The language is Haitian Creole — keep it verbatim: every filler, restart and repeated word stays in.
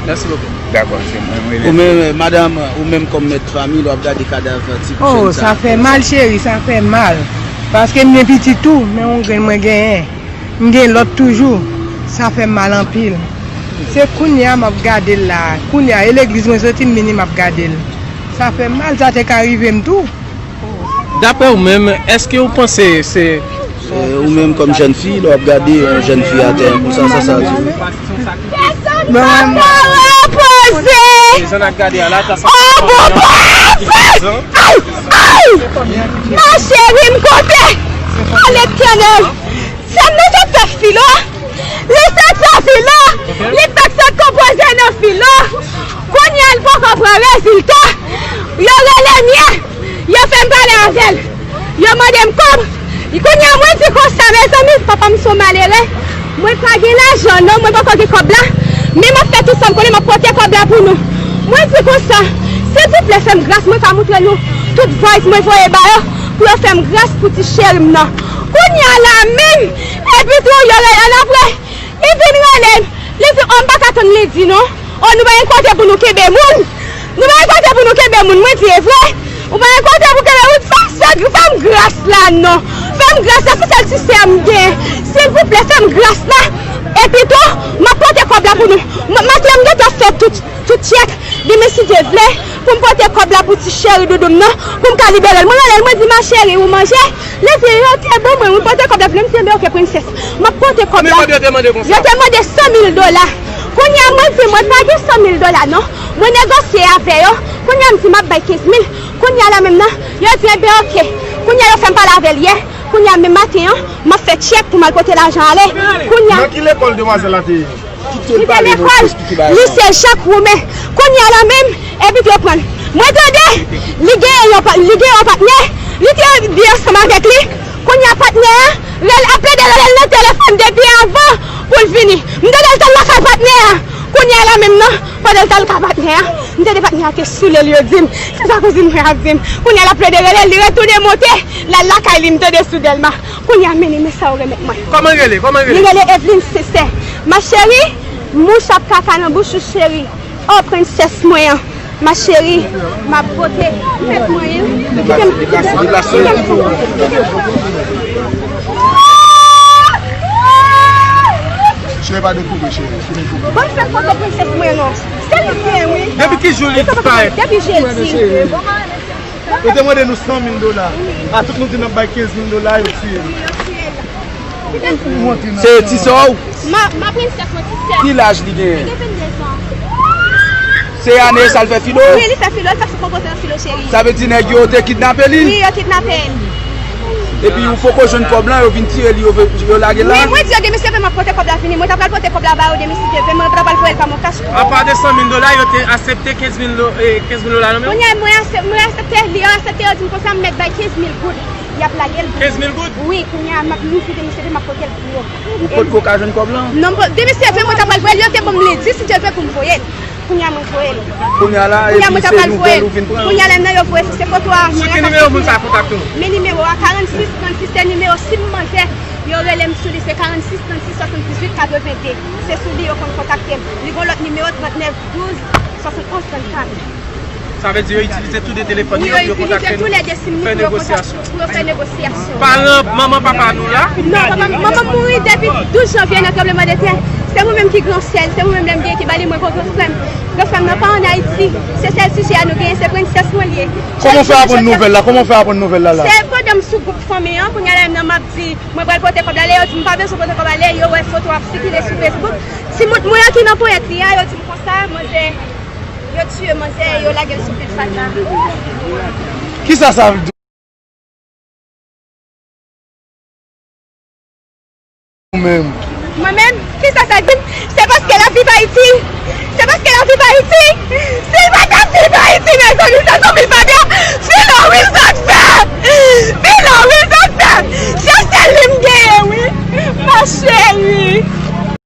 Mèsi bokou. Dakò, se mwen, mwen. Ou menm, madanm, ou menm kòm mèt fanmi, lè w ap gade kadav ti jèn sa. Oh, sa fè mal, cheri, sa fè mal. Paske m gen pitit tou, men yon grenn mwen genyen. M gen lòt toujou. Sa fè m mal anpil. Se kounye a m ap gade l la. Kounye a, e legliz mwen soti, m vini, m ap gade l. Sa fè m mal, sa te ka rive m tou. Daprè ou menm, èske ou panse se... Ou menm kòm jèn fi, lè w ap gade yon jèn fi atè konsa, sa, sa di. Pèsonn pa ka repoze. Oh, bon, bon, ay, ay, ma cheri, m kote. Oh, Letènèl. Sè m nan te fè filo. Li te fè filo. Li fèk sot konpoze nan filo. Kounye a, li poko pran rezilta. Yo rele m ye. Yo fè m pale avè l. Yo mande m kòb. Kounye a, mwen di konsa, mezanmi, papa m se yon malere. Mwen pa gen lajan, non, mwen poko gen kòb la. Men m ap fè tout sa m konnen, m ap pote kòb la pou nou. Mwen di konsa, silvouplè, fè m gras, mwen ka montre nou tout voice mwen voye ba yo, pou yo fè m gras pou ti cheri m nan. Kounye a la menm, epi tou, yo rele l apre. Li vin rele m. Li di, "Oh, m pa ka tann li di non. Oh, nou pa gen kote pou nou kenbe moun. Nou pa gen kote pou nou kenbe moun." Mwen di, "E vre? Ou pa gen kote pou kenbe moun?" Fè m, fè m gras la non. Fè m gras la, se sèl ti sè m gen. Silvouplè, fè m gras la. Epi tou, m ap pote kòb la pou nou. M, maten an, m gentan fè tout, tout tchèk. Demen, si Dye vle, pou m pote kòb la pou ti cheri doudou m nan, pou m ka libere l. Mwen rele l, mwen di, "Ma cheri, ou manje?" Li di, "Yo te ban mwen, wi, pote kòb la vini." M di, "Enben, oke, prensès. M ap pote kòb la." Konbyen kòb yo te mande konsa? Yo te mande san mil dola. Kounye a, mwen di, "Mwen pa gen san mil dola, non." Mwen negosye avè yo. Kounye a, m di, "M ap bay kenz mil." Kounye a la menm nan, yo di, "Enben, oke." Kounye a, yo fè m pale avè l yè. Kounye a, menm maten an, m ap fè tchèk pou m al pote lajan ale. Kounye a. Nan ki lekòl demwazèl la te ye? Li te lekòl lise Jak Women. Kounye a la menm, epi yo pran l. Mwen tande, li gen yon pa-, li gen yon patnè, li te viv ansanm avèk li. Kounye a patnè a, rele, ap plede rele l nan telefòn depi avan pou l vini. M tande l t al lakay patnè a. Kounye a la menm nan, pandan l t al lakay patnè a, m tande patnè a te soule l, yo di m. Se sa kouzin mwen ap di m. Kounye a l ap plede rele l, li retounen monte, l al lakay li, m tande sou Dèlma. Kounye a, men li, men sa yo remèt mwen. Kòman rele? Kòman rele? Li rele Evelyne Sincère. Ma chérie, mouch ap kaka nan bouch ou, cheri. Oh, prensès mwen an. Ma chérie, m ap pote tèt mwen, wi. Kite m, kite m, kite m. Cheri, pa dekouvri, cheri. Bon, fè foto prensès mwen, non. Se li ki gen, wi. Depi ki jou li disparèt? Depi jedi. Yo te mande nou san mil dola. A tout nou di n ap bay kenz mil dola, yo tiye nou. Se ti sè w? Ma, ma prensès mwen, ti sè. Ki laj li genyen? Li gen vennde zan. Se ane sa l fè filo? Wi, li fè filo, li fè sou konpoze nan filo, cheri. Sa vle di nèg yo te kidnape li? Wi, yo kidnape l. Epi ou poko jwenn kòb lan, yo vin tiye li, yo, yo lage l la? Wi, mwen di yo demen si Dye vle m ap pote kòb la vini. Mwen ta pral pote kòb la ba yo demen si Dye vle, mwen ta pral voye l pa mwen kach. Apa de san mil dola, yo te aksepte kenz mil do-, eh, kenz mil dola nan men w? Kounye a, mwen asep-, mwen aksepte, li aksepte, yo di m konsa m mèt bay kenz mil goud. Y ap lage l. Kenz mil goud? Wi, kounye a, m ap, m di demen si Dye vle m ap pote l pou yo. Ou potko ka jwenn kòb lan? Non, m po-, demen si Dye vle, mwen ta pral voye l, yo te ban m lendi si Dye vle pou m voye l. Kounye a mwen voye l. Kounye a la, epi se nouvèl ou vin pran. Kounye a la, nan yo voye, se foto a mwen. Sou ki nimewo moun sa kontakte w? Men nimewo a, karannsis trannsis, se nimewo sim manzè. Yo rele m sou li, se karannsis trannsis swasanndizuit katrevenndde. Se sou li yo konn kontakte m. Li gon lòt nimewo, trannèf douz swasantonz trannkat. Sa vle di yo itilize tou de telefòn yo pou yo kontakte nou, fè negosyasyon. Pou yo fè negosyasyon. Paran, manman, papa nou la? Non, papa, manman m mouri depi douz janvye nan tranblemanntè. Se mwen menm ki gran sè l, se mwen menm lè m gen ki ba li mwen kon gran frè m. Gran frè m nan pa ann Ayiti. Se sèl sijè a nou genyen, se prensès mwen li ye. Kòman w fè aprann nouvèl la? Kòman w fè aprann nouvèl la la? Se pandan m sou gwoup fanmi an, kounye a la menm nan m ap di, mwen pral pote kòb la, lè yo di m pa bezwen pote kòb la, lè yo wè foto ap sikile sou Facebook. Timoun mwen an ki nan ponyèt li a, yo di m konsa, manzè, yo tiye manzè, yo lage l sou pil fatra. Kisa sa vle di? Ou menm? Mwen menm? Kisa sa di m? Se paske l ap viv Ayiti.